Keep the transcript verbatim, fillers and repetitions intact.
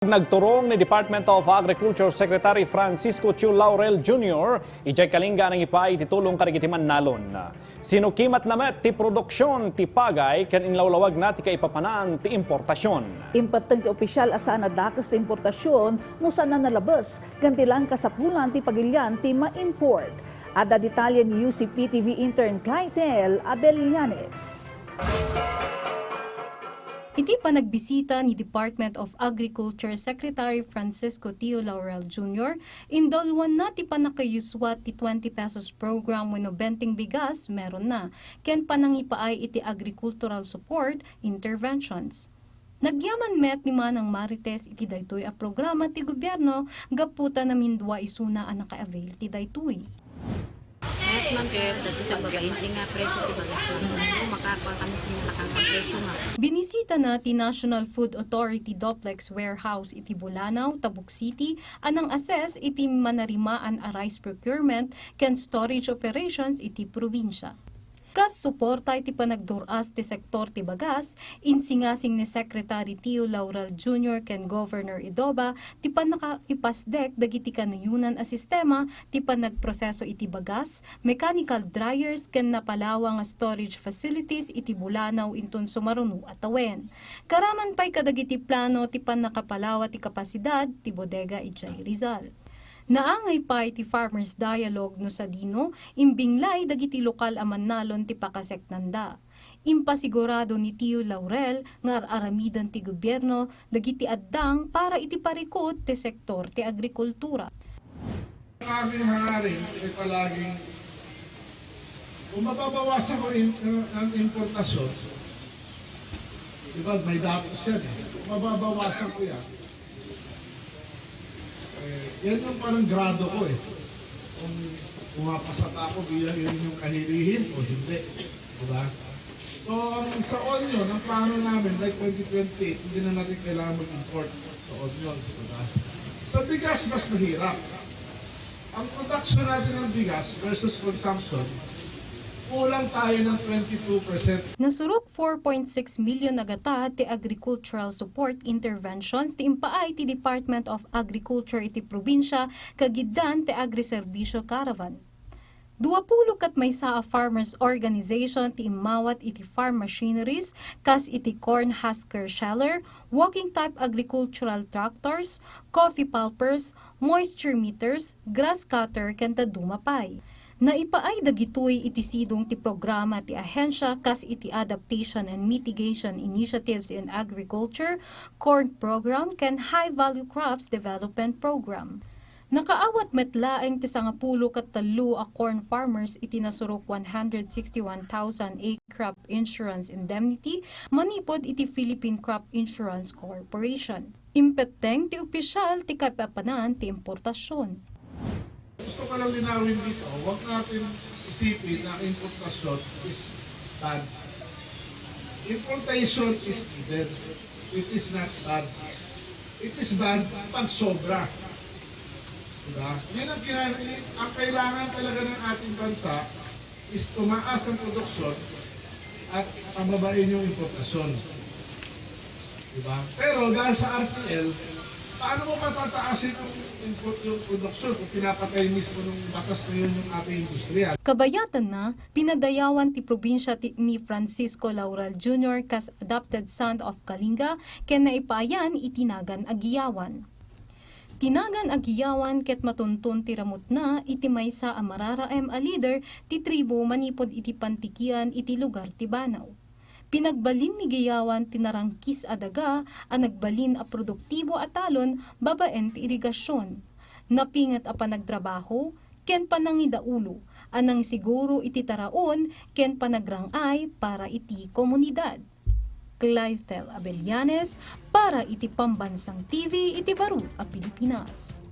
Nagturong ni Department of Agriculture Secretary Francisco Tio Laurel Junior idiay Kalinga a nangipaay ti tulong kadagiti mannalon. Sinukimatna met ti produksion ti pagay ken inlawlawagna ti kaipapanan ti importasion. Impetteng ti opisial a saan a dakes ti importasion no saan a nalabes, ken ti laeng kasapulan ti pagilian ti ma-import. Adda detalye ni U C P T V intern Clytel Abellanes. Iti panagbisita ni Department of Agriculture Secretary Francisco Tio Laurel Junior, indalwanna ti pannakayuswa ti twenty pesos program wenno benteng bigas, meron na, ken panangipaay iti agricultural support interventions. Nagyaman met ni Manang Marites iti daytoy a programa ti gobierno gapu ta namindua isuna a naka-avail ti daytoy. Kahit man, kaya dati sa babae, hindi nga presyo, di ba? Makakakami, pinakakang presyo nga. Binisita na ti National Food Authority Duplex Warehouse iti Bulanao, Tabuk City, a nang-assess iti manarimaan a rice procurement ken storage operations iti probinsya. Kas suporta iti panagdur-as ti sektor ti bagas, insingasing ni Secretary Tio Laurel Junior ken Governor Idoba ti pannakaipasdek dagiti kanayonan a sistema ti panagproseso iti bagas, mechanical dryers ken napalawa nga storage facilities iti Bulanao inton sumaruno a tawen. Karaman pay kadagiti plano ti pannakapalawa ti kapasidad ti bodega idiay Rizal. Naangay pay ti Farmers Dialogue no sadino imbinglay dagiti lokal a mannalon ti pakaseknanda. Impasigurado ni Tio Laurel nga ar-aramiden ti gobierno dagiti addang para iti parikut ti sektor ti agrikultura. Aming hangarin ay palaging kung mababawasan ko in, ang importasyon, di ba, may datos yan eh. Kung mababawasan ko yan, eh, yan yung parang grado ko eh. Kung pumapasa pa ako bilang yun yung kahilihin o hindi. Di ba? So, ang sa onion, ang plano namin by twenty twenty-eight, hindi na natin kailangan mag-import sa onions, di ba? Sa bigas, mas mahirap. Ang production natin ng bigas versus consumption, kulang tayo ng twenty-two percent. Nasurok four point six million a gatad ti agricultural support interventions ti impaay ti Department of Agriculture iti probinsya kagiddan ti Agriservisyo Caravan. Duapulo ket maysa a farmers organization ti immawat iti farm machineries, kas iti corn husker sheller, walking type agricultural tractors, coffee pulpers, moisture meters, grass cutter, ken dadduma pay. Naipaay dagitoy iti sidong ti programa ti ahensya kas iti Adaptation and Mitigation Initiatives in Agriculture, corn program, ken High Value Crops Development Program. Nakaawat met laeng ti sangapulo ket tallo a corn farmers iti nasurok one hundred sixty-one thousand A crop insurance indemnity manipud iti Philippine Crop Insurance Corporation. Impetteng ti opisyal ti kaipapanan ti importasion. Gusto ko lang linawin dito, huwag natin isipin na importasyon is bad. Importation is needed. It is not bad. It is bad pag sobra. Diba? Yun ang, kina- ang kailangan talaga ng ating bansa is tumaas ang produksyon at pababain yung importasyon. Diba? Pero dahil sa R T L, paano mo patataasin yung import, yung produksyon kung pinapatay mismo ng batas na yun yung ating industriya? Kabayatanna, pinadayawan ti probinsya ti, ni Francisco Laurel Junior kas Adopted Son of Kalinga ken naipaayan iti nagan a Giyawan. Ti nagan a Giyawan ket matunton ti ramutna iti maysa a mararaem a lider ti tribu manipud iti pantikian iti lugar ti Banao. Pinagbalin ni Giyawan ti narangkis a daga a nagbalin a produktibo a talon babaen ti irigasion, napinget a panagtrabaho, ken panangidaulo a nangsiguro iti taraon ken panagrang-ay para iti komunidad. Clythel Abellanes para iti Pambansang T V iti Baro a Pilipinas.